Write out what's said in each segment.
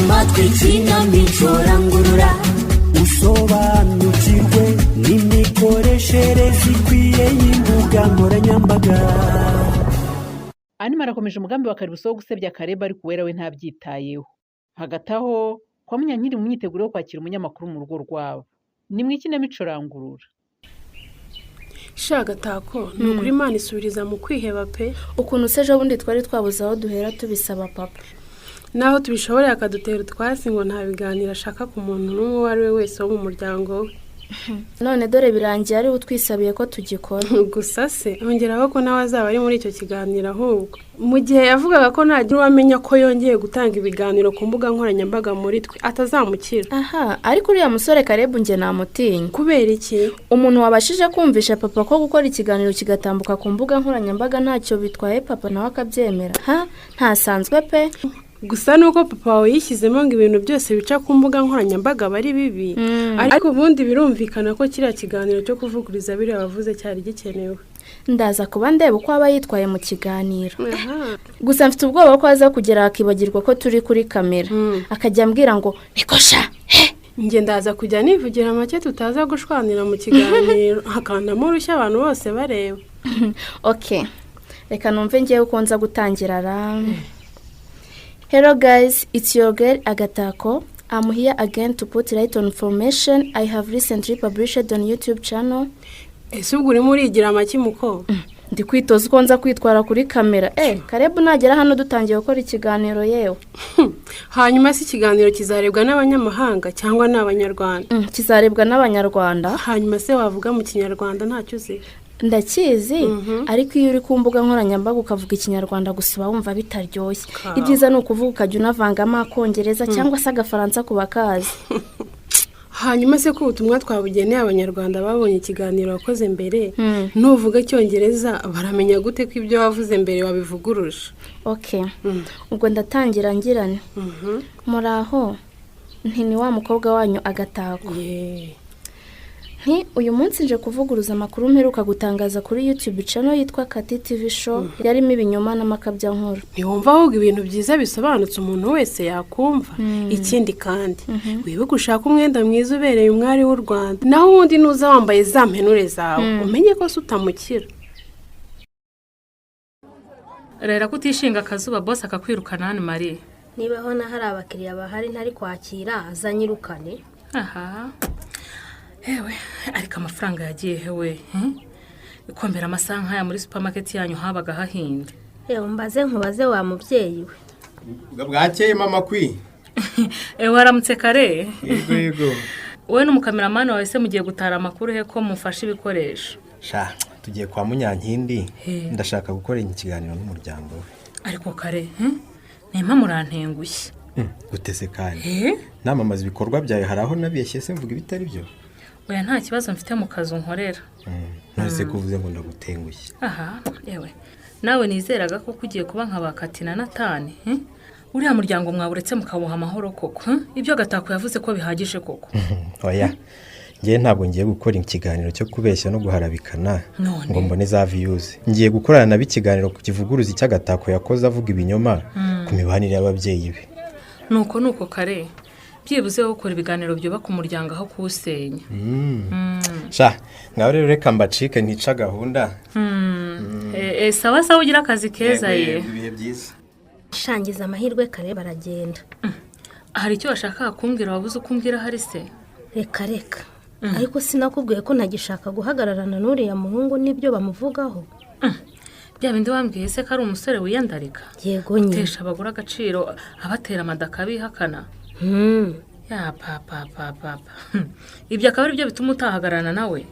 Amatwi ikinamico, rangurura usobanukirwe n'imikoreshereze ikwiye y'imbuga nkoranyambaga. Anima arakomeje umugambi wa Karibuso wo gusebya Kareba, ariko Uwera we ntabyitayeho. Hagati aho, kwa Munyankindi mu myiteguro yo kwakira umunyamakuru mu rugo rwabo. Ni mu ikinamico Rangurura. Sha Gatako, ni ukuri Imana isubiriza mu kwiheba pe. Ukuntu se ejo bundi twari twabuze aho duhera tubisaba papa? Naho tubishoboreye akadutera utwatsi ngo nta biganiro ashaka ku muntu n'umwe uwo ari we wese wo mu muryango we. None dore birangiye ariwe utwisabiye ko tugikora. Gusa se ongeraho ko nawe azaba ari muri icyo kiganiro. Ahubwo mu gihe yavugaga ko ntagira uwamenya ko yongeye gutanga ibiganiro ku mbuga nkoranyambaga muri twe atazamukira. Aha, ariko uriya musore Karebu njye namutinya. Kubera iki? Umuntu wabashije kumvisha papa ko gukora ikiganiro kigatambuka ku mbuga nkoranyambaga ntacyo bitwaye, papa nawe akabyemera, ha, ntasanzwe pe. Gusa nuko papa wawe yishyizemo ngo ibintu byose bica ku mbuga nkoranyambaga aba ari bibi, ariko ubundi birumvikana ko kiriya kiganiro cyo kuvuguriza biriya wavuze cyari gikenewe. Ndaza kuba ndeba uko aba yitwaye mu kiganiro. Gusa mfite ubwoba ko aza kugera akibagirwa ko turi kuri kamera, akajya ambwira ngo "Nikosha he". Njye ndaza kujya nivugira make tutaza gushwanira mu kiganiro, hakandamo urushyi abantu bose bareba. Ok, reka numve ngewe uko nza gutangira ra. Hello guys, it's your girl Agatako. I'm here again to put right on information I have recently published on YouTube channel. Ese ubwo urimo urigira amaki, muko? Ndi kwitoza uko nza kwitwara kuri kamera. Karebu nagera hano dutangiye gukora ikiganiro, yewe. Hanyuma se ikiganiro kizarebwa n'abanyamahanga cyangwa ni Abanyarwanda? Kizarebwa n'Abanyarwanda. Hanyuma se wavuga mu Kinyarwanda ntacyo uzi? Ndakizi, ariko iyo uri ku mbuga nkoranyambaga ukavuga Ikinyarwanda gusa uba wumva bitaryoshye. Ibyiza ni ukuvuga ukajya unavangamo Akongereza cyangwa se Agafaransa ku bakazi. Hanyuma se ko ubutumwa twabugeneye Abanyarwanda babonye ikiganiro wakoze mbere, nuvuga Icyongereza baramenya gute ko ibyo wavuze mbere wabivuguruje? Ok, ubwo ndatangira ngirane: "Muraho, nti ni wa mukobwa wanyu Agatako." Nti uyu munsi nje kuvuguruza amakuru mperuka gutangaza kuri YouTube channel yitwa Kati TV Show, yarimo ibinyoma n'amakabyankuru. Ntiwumva ahubwo ibintu byiza bisobanutse umuntu wese yakumva? Ikindi kandi wibuke ushaka umwenda mwiza ubereye umwari w'u Rwanda, naho ubundi nuza wambaye za mpenure zawe umenye ko se utamukira. Rero kutishinga akazuba, boss akakwirukana hano, Marie. Niba hano hari abakiriya bahari ntari kwakira, azanyirukane. Aha hewe, ariko amafaranga yagiye hewe? Ikombera amasaha nk'aya muri supermarket yanyu habaga hahinda. Yewe, mbaze nkubaze wa mubyeyi we. Bwakeye, mama kwi. Ewe, waramutse kare. Yego. Wowe n'umukameramani wawe se mugiye gutara amakuru he ko mufashe ibikoresho? Sha, tugiye kwa Munyankindi. He. Ndashaka gukora ikiganiro n'umuryango we. Ariko kare, nimba murantengushye. Gutese kandi? He? Namamaza ibikorwa byawe, hari aho nabeshye se mvuga ibitari byo? Oya, nta kibazo mfite mu kazi unkorera. None ko uvuze ngo ndagutengushye? Aha yewe, nawe nizeraga ko ugiye kuba nka ba Kati na Natani, Uriya muryango mwawuretse mukawuha amahoro koko, Ibyo Gatako yavuze ko bihagije koko? Oya, ngewe ntabwo ngiye gukora ikiganiro cyo kubeshya no guharabikana None? ngo mbone za views. Ngiye gukorana nabo ikiganiro ku kivuguruza icy'Agatako yakoze avuga ibinyoma ku mibanire y'ababyeyi be. Nuko kare, byibuze wowe ukora ibiganiro byubaka umuryango aho kuwusenya. Sha, ngaho rero reka mbacike ntica gahunda. Sawa sawa, ugira akazi keza ye. Ibihe byiza. Shangiza amahirwe kare baragenda. Hari icyo washakaga kumbwira wabuze uko umbwira ahari se? Reka reka, ariko sinakubwiye ko ntagishaka guhagararana n'uriya muhungu n'ibyo bamuvugaho? Bya bindi wambwiye se ko ari umusore wiyandarika? Yego nyine. Utesha abagore agaciro, abatera amada akabihakana? Ya papa papa, ibyo akaba ari byo bituma utahagararana nawe?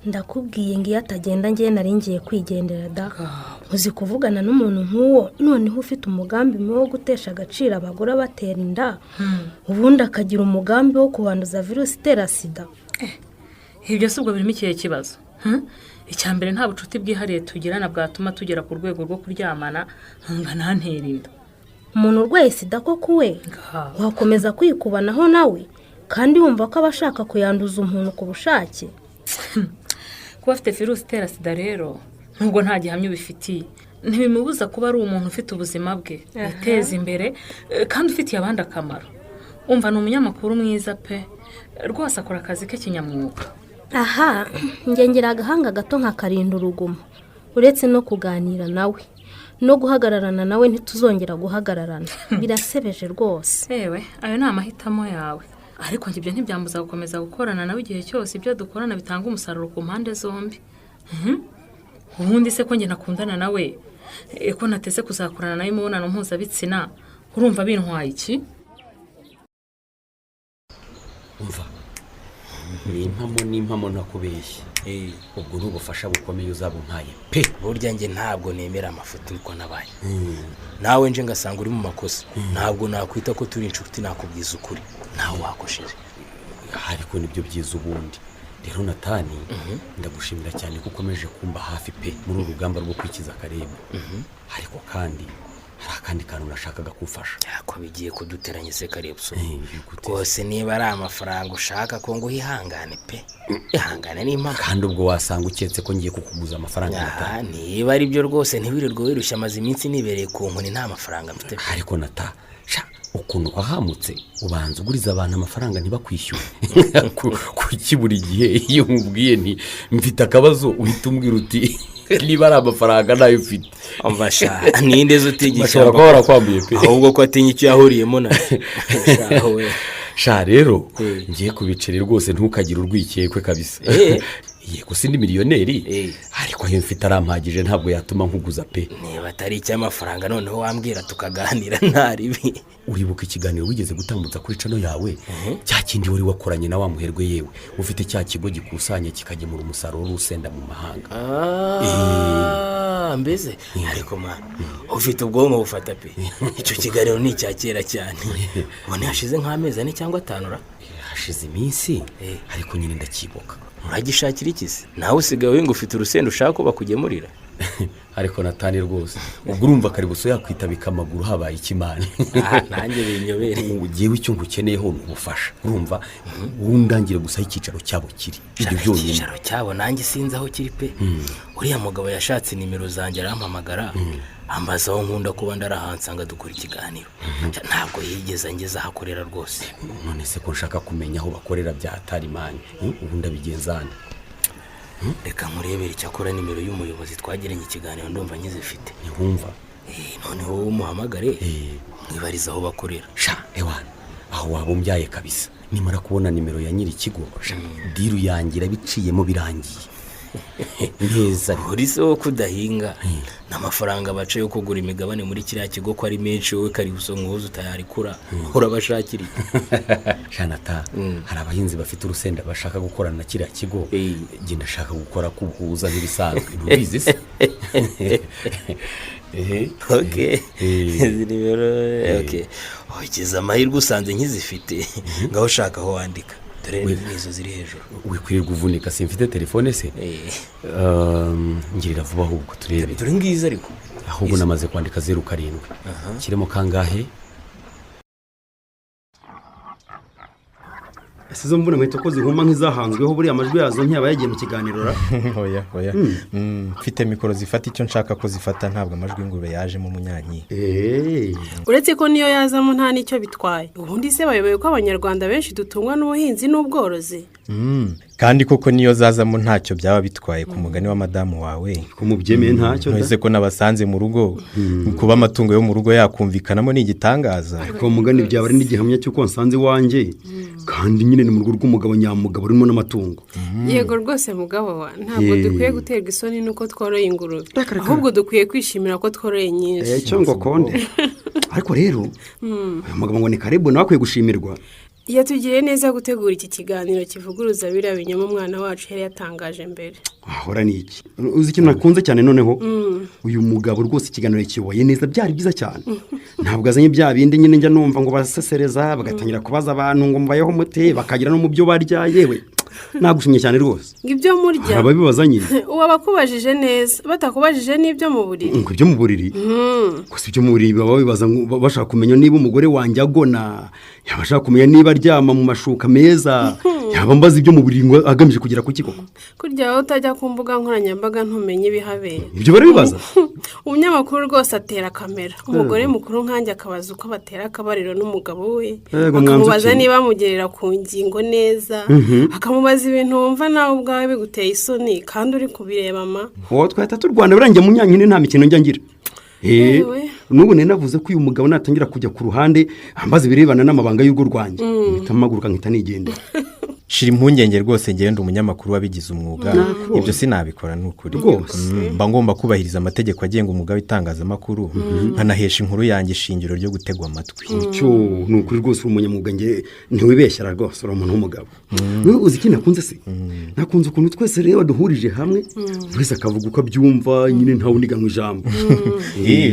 Ndakubwiye ngo iyo atagenda ngewe nari ngiye kwigendera da. Uzi kuvugana n'umuntu nk'uwo, noneho ufite umugambi mubi wo gutesha agaciro abagore abatera inda, ubundi akagira umugambi wo kubanduza virusi itera sida? Ibyo si ubwo birimo ikihe kibazo? Icya mbere, nta bucuti bwihariye tugirana bwatuma tugera ku rwego rwo kuryamana ngo anantere inda. Umuntu urwaye sida koko we wakomeza kwikubanaho nawe kandi wumva ko aba ashaka kuyanduza umuntu ku bushake? Kuba afite virusi itera sida rero, nubwo nta gihamya ubifitiye, ntibimubuza kuba ari umuntu ufite ubuzima bwe witeza imbere, kandi ufitiye abandi akamaro. Umva, ni umunyamakuru mwiza pe, rwose akora akazi ke kinyamwuga. Aha ngengera agahanga gato nkakarinda urugomo. Uretse no kuganira nawe no guhagararana nawe, ntituzongera guhagararana, birasebeje rwose. Yewe, ayo ni amahitamo yawe, ariko njye ibyo ntibyambuza gukomeza gukorana nawe igihe cyose ibyo dukorana bitanga umusaruro ku mpande zombi. Ubundi se ko njye nakundana nawe, ko nateze kuzakorana nawe imibonano mpuzabitsina, urumva bintwaye iki? Umva, ni impamo, ni impamo, ntakubeshye. Ubwo ni ubufasha bukomeye uzaba umpaye pe. Burya njye ntabwo nemera amafuti, niko nabaye. Nawe nje ngasanga uri mu makosa, ntabwo nakwita ko turi inshuti. Nakubwiza ukuri, nawe wakosheje. Ariko nibyo byiza. Ubundi rero Natani, ndagushimira cyane ko ukomeje kumba hafi pe muri uru rugamba rwo kwikiza Karebu. Ariko kandi hari akandi kantu nashakaga kumfasha. Ko bigiye kuduteranya se Karebuso? Rwose niba ari amafaranga ushaka ko nguha, ihangane pe, ihangane n'impaka. Kandi ubwo wasanga uketse ko ngiye kukuguza amafaranga, Nata. Niba ari byo rwose, ntiwirirwe wirushya, amaze iminsi nibereye ku nkoni, nta mafaranga mfite. Ariko Nata sha, ukuntu wahamutse ubanza uguriza abantu amafaranga ntibakwishyure. Kuki buri gihe iyo nkubwiye nti mfite akabazo uhita umbwira uti niba ari amafaranga nayo ufite? Umva sha, ninde se utinya? Bashobora kuba barakwambuye pe. Ahubwo ko atinya icyo yahuriyemo na Sha rero, ngiye ku biceri rwose, ntukagire urwikekwe kabisa. Yego sindi miliyoneri, ariko ayo mfite arampagije, ntabwo yatuma nkuguza pe. Niba atari icy'amafaranga noneho wambwira tukaganira, nta ribi. Uribuka ikiganiro wigeze gutambutsa kuri channel yawe, cya kindi wari wakoranye na wa muherwe, yewe ufite cya kigo gikusanya kikagemura umusaruro w'urusenda mu mahanga? Ah, mbese ariko mwana ufite ubwonko bufata pe. Icyo kiganiro ni icya kera cyane, ubona hashize nk'amezi 4 cyangwa 5 ra. Hashize iminsi, ariko nyine ndacyibuka. Uragishakira iki se? Nawe usigaye winga ufite urusenda ushaka ko bakugemurira? Ariko Natani rwose, ubwo urumva Karibuso yakwitabika amaguru habaye ikimani? Ah, nanjye binyobere. Ugewe icyo ngukeneyeho ni ubufasha, urumva wundangire gusa aho icyicaro cyabo kiri, ibyo byonyine. Icyicaro cyabo nanjye sinzi aho kiri pe. Uriya mugabo yashatse nimero zanjye arampamagara, ambaza aho nkunda kuba ndarahansanga dukora ikiganiro. Ntabwo yigeze angeza aho akorera rwose. None se ko nshaka kumenya aho bakorera bya tarimani, ubu ndabigenza hano? Reka nkurebere. Icyakora nimero y'umuyobozi twagiranye ikiganiro ndumva nkizifite. Ntiwumva? Noneho wowe umuhamagare, mwibariza aho bakorera. Sha ewana, aho waba umbyaye kabisa. Nimara kubona nimero ya nyiri ikigo, sha, deal yanjye irabiciyemo, birangiye neza. Uri se wo kudahinga n'amafaranga baca yo kugura imigabane muri kiriya kigo ko ari menshi, wowe Karibuso nkuzi utayarikura, urabashakira iki? Shanata, hari abahinzi bafite urusenda bashaka gukorana na kiriya kigo. Njye ndashaka gukora kubuhuza nk'ibisanzwe, ntubizi se? Ok, izi nimero, ok, ugize amahirwe usanze nkizifite. Ngaho ushaka aho wandika, dore nizo ziri hejuru. Wikwirirwa uvunika, simfite telefone se? Ngirira vuba ahubwo turebe. Dore ngizi ariko. Ahubwo namaze kwandika 07. Kirimo kangahe? Ese izo mvune muheto ko zihuma nk'izahanzweho, buriya amajwi yazo ntiyaba yagiye mu kiganiro ra? Oya oya, mfite mikoro zifata icyo nshaka ko zifata, ntabwo amajwi y'ingurube yajemo umunyanyi. Uretse ko niyo yazamo nta n'icyo bitwaye. Ubundi se bayobewe ko Abanyarwanda benshi dutungwa n'ubuhinzi n'ubworozi? Kandi koko niyo zazamo ntacyo byaba bitwaye, ku mugani wa madamu wawe. Ko mubyemeye ntacyo da. Ntuzi ko nabasanze mu rugo, kuba amatungo yo mu rugo yakumvikanamo ni igitangaza. Ariko mugani byaba ari n'igihamya cy'uko nsanze iwanjye, kandi nyine ni mu rugo rw'umugabo nyamugabo rurimo n'amatungo. Yego rwose mugabo wa, ntabwo dukwiye guterwa isoni n'uko tworoye ingurube, ahubwo dukwiye kwishimira ko tworoye nyinshi. Cyo ngo konde. Ariko rero uyu mugabo ngo ni Karibu, nawe akwiye gushimirwa. Yatugiriye neza gutegura iki kiganiro kivuguruza biriya binyoma umwana wacu yari yatangaje mbere. Wahora ni iki? Uzi ikintu nakunze cyane noneho? Uyu mugabo rwose ikiganiro yakiyoboye neza, byari byiza cyane. Ntabwo azanye bya bindi nyine njya numva ngo basesereza, bagatangira kubaza abantu ngo mubayeho mute, bakagira no mu byo barya. Yewe, nagushimye cyane rwose. Ngo ibyo murya? Hari ababibaza nyine. Ubu abakubajije neza, batakubajije n'ibyo mu buriri? Ngo ibyo mu buriri? Gusa ibyo mu buriri baba bibaza ngo bashaka kumenya niba umugore wanjye agona, yaba ashaka kumenya niba aryama mu mashuka meza, yaba mbaza ibyo mu buriri ngo agamije kugera ku kikoko? Kurya wowe utajya ku mbuga nkoranyambaga ntumenye ibihabera. Ibyo barabibaza. Umunyamakuru rwose atera kamera umugore mukuru nkanjye akabaza uko batera akabariro n'umugabo we, Yego, akamubaza mwanzuki. niba amugerera ku ngingo neza, akamubaza ibintu wumva nawe ubwawe biguteye isoni kandi uri kubireba ma. Wowe twahita turwana birangiye. Munyankindi, nta mikino njya ngira. Yewe. N'ubu nari navuze ko uyu mugabo natangira kujya ku ruhande ambaza ibirebana n'amabanga y'urugo rwanjye, mpita mpaguruka nkita nigendera. Shira impungenge rwose, ngenda umunyamakuru wabigize umwuga. Nakubonye. Ibyo sinabikora ni ukuri. Rwose. Mba ngomba kubahiriza amategeko agenga umwuga w'itangazamakuru, nkanahesha inkuru yanjye ishingiro ryo gutegwa amatwi. Icyo ni ukuri rwose, uri umunyamwuga, nge ntiwibeshyara rwose, uri umuntu w'umugabo. Wowe uzi ikindi nakunze se? Nakunze ukuntu twese rero duhurije hamwe, buri wese akavuga uko abyumva nyine, ntawe uniganwa ijambo.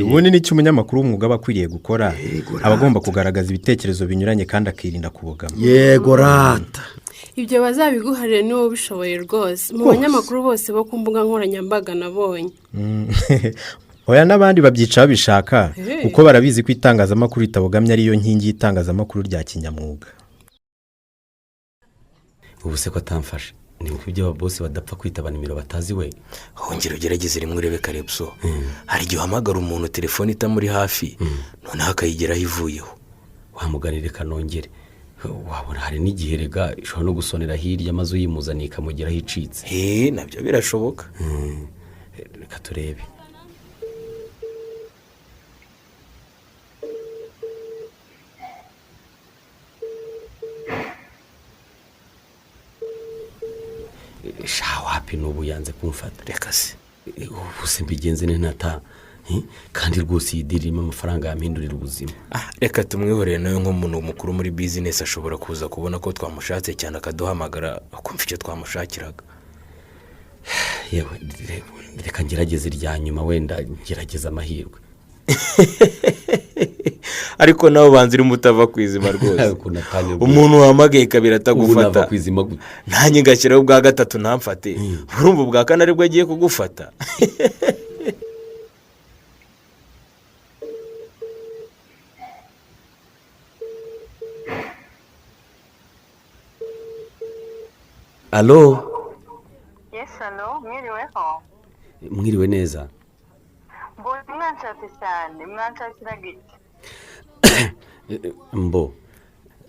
Ubundi nicyo umunyamakuru w'umwuga aba akwiriye gukora, aba agomba kugaragaza ibitekerezo binyuranye kandi akirinda kubogama. Yego rata. Ibyo bazabiguharire, niba ubishoboye rwose mu Rwose. banyamakuru bose bo ku mbuga nkoranyambaga nabonye. Oya, n'abandi babyica babishaka, Hey. kuko barabizi ko itangazamakuru ritabogamye ariyo nkingi y'itangazamakuru rya kinyamwuga. Ubu se ko atamfashe, ni uko ibyo ababosi badapfa kwitaba nimero batazi we. Hongera ugerageze rimwe urebe, Karebuso. Hari igihe uhamagara umuntu telefone itamuri hafi, noneho akayigeraho ivuyeho. Wamuganire, reka nongere. Wabona hari n'igihe rega ishobora no gusonera hirya, maze uyimuzaniye ikamugeraho icitse. He, nabyo birashoboka. Reka turebe. Sha, wapi, n'ubu yanze kumfata. Reka se. Ubu se mbigenze ne ntata? Kandi rwose iyi deal irimo amafaranga yampindurira ubuzima. Reka tumwihorere nawe, nk'umuntu mukuru muri bizinesi ashobora kuza kubona ko twamushatse cyane akaduhamagara, akumva icyo twamushakiraga. Yewe, reka ngerageze irya nyuma, wenda ngerageze amahirwe. Ariko nawe ubanza urimo utava ku izima rwose. Ukuntu atanyobeye. Umuntu wahamagaye kabiri Ubu atagufata, nava ku izima gute? Nanjye ngashyiraho ubwa gatatu ntamfate, urumva ubwa kane aribwo agiye kugufata. Allo? Yes, allo, mwiriweho. Mwiriwe neza. Mbonye mwanshatse cyane, mwanshakiraga iki? Mbo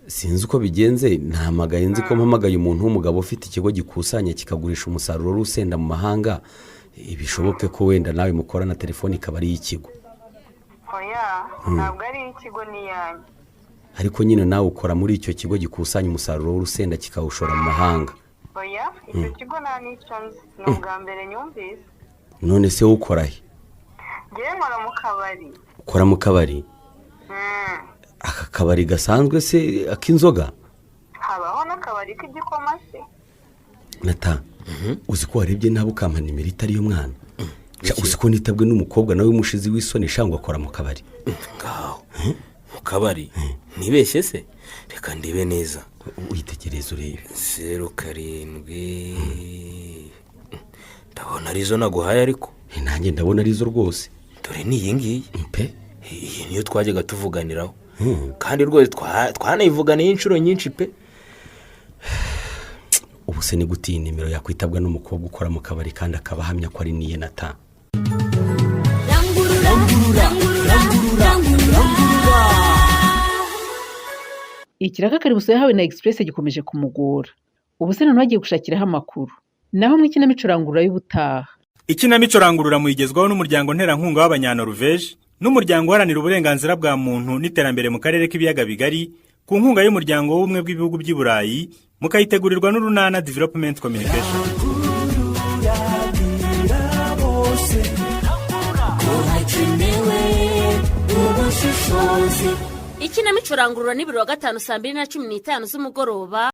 sinzi uko bigenze, ntahamagaye nzi ko mpamagaye umuntu w'umugabo ufite ikigo gikusanya kikagurisha umusaruro w'urusenda mu mahanga. Bishoboke ko wenda nawe mukorana, telefone ikaba ari iy'ikigo. Oya, ntabwo ari iy'ikigo, ni iyanjye. Ariko nyine nawe ukora muri icyo kigo gikusanya umusaruro w'urusenda kikawushora mu mahanga? Oya, icyo kigo nta n'icyo nzi, ni ubwa mbere nyumvise. None se wowe ukora he? Ngewe nkora mu kabari. Ukora mu kabari? Aka kabari gasanzwe se, ak'inzoga? Habaho n'akabari k'igikoma se? Nata, uzi ko warebye nabi ukampa nimero itari y'umwana? Sha, uzi ko nitabwe n'umukobwa nawe w'umushizi w'isoni shangwa akora mu kabari? Ngaho mu kabari ntibeshye se? Reka ndebe neza. Witegereze urebe. 07, ndabona arizo naguhaye ariko. Nanjye ndabona arizo rwose. Dore ni iyi ngiyi. Pe. Iyi niyo twajyaga tuvuganiraho, kandi rwose twanayivuganiye inshuro nyinshi pe. Ubu se ni gute iyi nimero yakwitabwa n'umukobwa ukora mu kabari kandi akaba ahamya ko ari niye Nata? Rangurura, rangurura, rangurura. Ikiraka Karibuso yahawe na Express gikomeje kumugora. Ubu se noneho agiye gushakiraho amakuru. Naho mu ikinamico Rangurura y'ubutaha. Ikinamico Rangurura muyigezwaho n'umuryango nterankunga w'Abanyanoruveje n'umuryango uharanira uburenganzira bwa muntu n'iterambere mu karere k'ibiyaga bigari, ku nkunga y'umuryango w'ubumwe bw'ibihugu by'i Burayi, mukayitegurirwa n'Urunana Development Communication. Bose ko hakenewe ubushishozi. Ikinamico Rangurura ni buri wa gatanu saa 2:15 z'umugoroba.